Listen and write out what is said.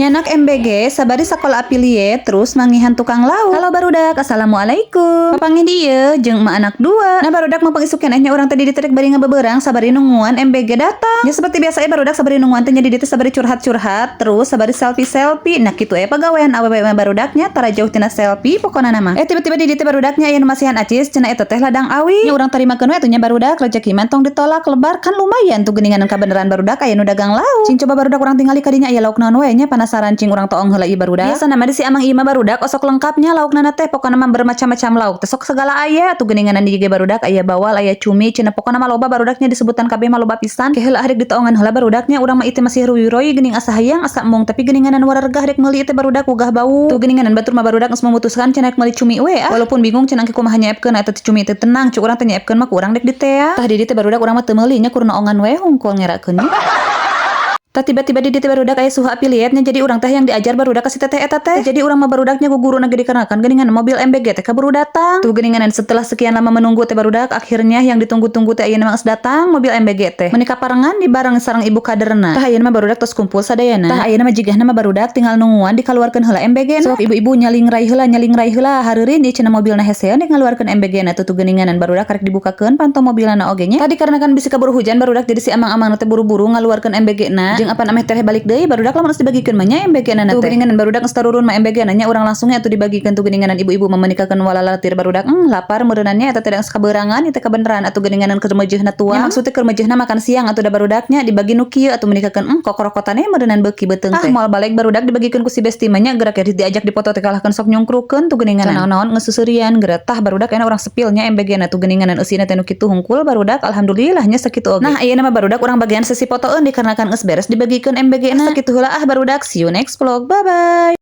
Nyandak MBG sabari sekolah affiliate terus manggihan tukang lauk. Halo barudak, assalamualaikum. Papanggih dieu jeung emak anak dua. Nah, barudak, mumpung isuk keneh nya, urang tadi diterik bari ngabeberang sabari nungguan MBG datang. Ya, seperti biasa ya barudak, sabari nungguan teh nya di dieu sabari curhat-curhat terus sabari selfie-selfie. Nah, kitu ya pagawean awewe mah barudaknya, tara jauh tina selfie pokona nama. Eh, tiba-tiba di dieu barudaknya aya nu masihan acis, cenah eta teh ladang awi. Nya, urang tarimakeun we atuh nya barudak, rezeki mah tong ditolak lebar, kan lumayan tuh geuningan kabeneran barudak aya nu dagang lauk. Cing coba barudak, urang tingali kadinya aya lauk naon we nya, penasaran, cing urang toong heula ieu barudak. Biasa nama di si amang ieu mah barudak osok lengkapnya laukna teh, pokona mah bermacam-macam lauk teh sok segala aya tuh geuningan di barudak, aya bawal, aya cumi cenah, pokona mah loba barudaknya, disebutan kabeh mah loba pisan. Ke heula rek ditoongan heula barudaknya, urang mah ieu masih ruy-roy geuning, asa hayang asa embung, tapi geuninganan warargah rek meuli teh barudak wugah bau. Tuh geuninganan batur mah barudak geus memutuskan cenah rek meuli cumi we ah, walaupun bingung cenah engke kumaha nyeepkeun eta teh cumi teh. Tenang, cuk urang teh, nyeepkeun mah ku urang dek ditea. Tah, di dieu teh barudak, urang mah teu meuli nya, kur noongan we hungkul ngerakeun. Tah, tiba-tiba di dieu barudak aya suhu affiliate-nya, jadi urang teh yang diajar barudak ka si teteh eta teh. Jadi urang mah barudaknya guguruna ge dikarenakan geuningan mobil MBG teh kaburu datang. Tuh geuningan, setelah sekian lama menunggu teh barudak, akhirnya yang ditunggu-tunggu teh ayeuna mah geus datang mobil MBG teh. Meuni kaparengan di bareng sareng ibu kaderna. Tah, ayeuna mah barudak tos kumpul sadayana. Tah, ayeuna mah jigahna mah barudak tinggal nungguan dikaluarkeun heula MBG na. Sok ibu-ibu nyalingrai heula, nyalingrai heula, hareureun ieu cenah mobilna hesean dek ngaluarkeun MBG na. Tuh tuh geuninganan barudak, karek dibukakeun panto mobilna oge nya. Tadi karenakan bisi kaburu hujan barudak, jadi si amang-amang teh buru-buru ngaluarkeun MBG na. Jeung apan ameh tereh balik deui barudak, lamun geus dibagikeun mah nya MBG na teh. Tuh geuningan barudak, geus tarurun mah MBG na nya, urang langsung nya atuh dibagikeun. Tuh geuninganan ibu-ibu mah menikakeun walalatir barudak, lapar meureunannya eta teh, geus kaberangan ieu teh kabeneran atuh geuninganan keur meujeuhna tuang. Nya, maksudnya keur meujeuhna makan siang atuh da barudaknya, dibagi nu kieu atuh menikakeun kokorokotane meureunnan beuki beuteung teh. Ah, moal balik barudak, dibagikeun ku si besti mah nya, gerak diajak dipoto teh kalahkeun sok nyungkrukeun tuh geuninganan. Naon-naon geus seuserian geretah barudak, enak urang spill nya MBG na. Tuh geuninganan eusina teh nu kitu hungkul barudak, alhamdulillah nya sakitu oge. Nah, ayeuna mah barudak, urang bagian sesi fotoeun dikarenakan geus beres dibagikeun MBG na. Sakitu heula ah barudak, see you next vlog, bye bye.